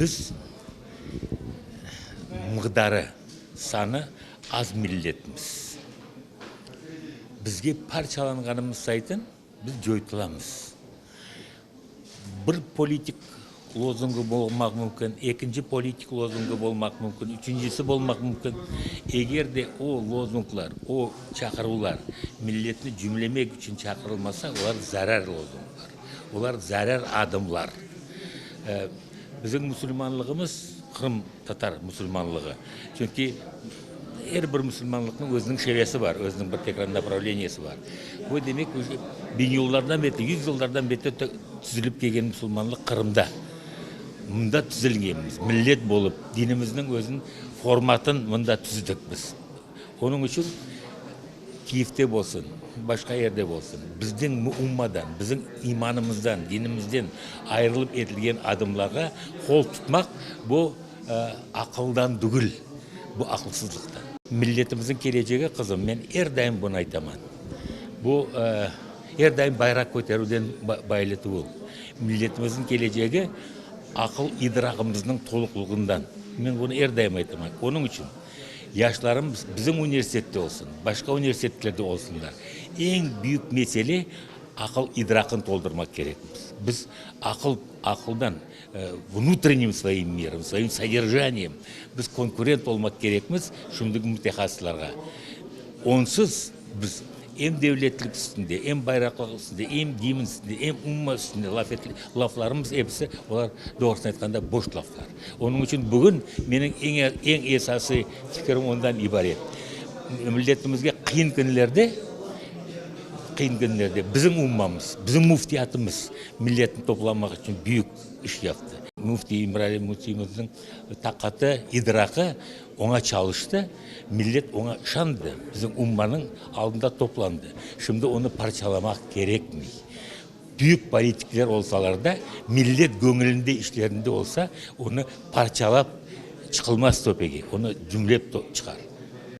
Biz mıqdarı, sanı az milletmiz. Bizge parçalanğanımız saytın biz coytulamız. Bir politik lozungı bolmaq mümkün, ekinci politik lozungı bolmaq mümkün, üçüncisi bolmaq mümkün. Eger de o lozunglar, o çaqıruvlar milletni cümlemek içün çaqırılmasa, olar zarar lozunglar, olar zarar adımlar. Bizim musulmanlığımız, qırımtatar musulmanlığı, çünki er bir musulmanlıqnıñ özüniñ şevesi bar, özüniñ bir tekrar napravleniyesi bar. Bu demek, biñ yıllardan berli, yüz yıllardan berli tüzülip kelgen musulmanlıq Qırımda. Mında tüzülgenmiz, millet bolıp, dinimizniñ özüniñ formatın mında tüzdük biz. Onıñ içün Kiyevde bolsun, başqa yerde bolsun, bizden ummadan, bizim imanımızdan, dinimizden ayırılıp etilgen adımlarğa qol tutmaq, bu aqıldan dügül, bu aqılsızlıqtan. Milletimizniñ kelecegi, qızım, men er daim bunı aytaman, bu er daim bayraq köterüvden baylı tügül. Milletimizniñ kelecegi aqıl-idraqımıznıñ toluqlığından. Men bunı er daim aytaman. Onıñ içün. Yaşlarımız bizim universitette olsun, başqa universitetlerde olsunlar, eñ büyük mesele aqıl-idraqını toldurmaq kerekmiz. Biz aqıl, aqıldan, vnutrennim svoim mirom, svoim soderjaniyem biz konkurent olmaq kerekmiz şimdiki mütehassıslarğa. Onsuz biz em devletlik üstünde, em bayraqlıq üstünde, em gimn üstünde, em umma üstünde laf laflarımız episi olar, doğrusını aytqanda, boş laflar. Onıñ içün bugün menim eñ eñ esasıy fikirim ondan ibaret, milletimizge qıyın künlerde, qıyın künlerde bizim ummamız, bizim müftiyatımız milletni toplamaq içün büyük iş yaptı. Müftiy İmrali müftiyimizniñ taqatı, idraqı oña çalıştı, millet oña işandı, bizim ummanıñ aldında toplandı. Şimdi onı parçalamaq kerekmey. Büyük politikler olsalar da, millet göñülinde, işlerinde olsa, onı parçalap çıqılmaz töpege, onı cümlep çıqar.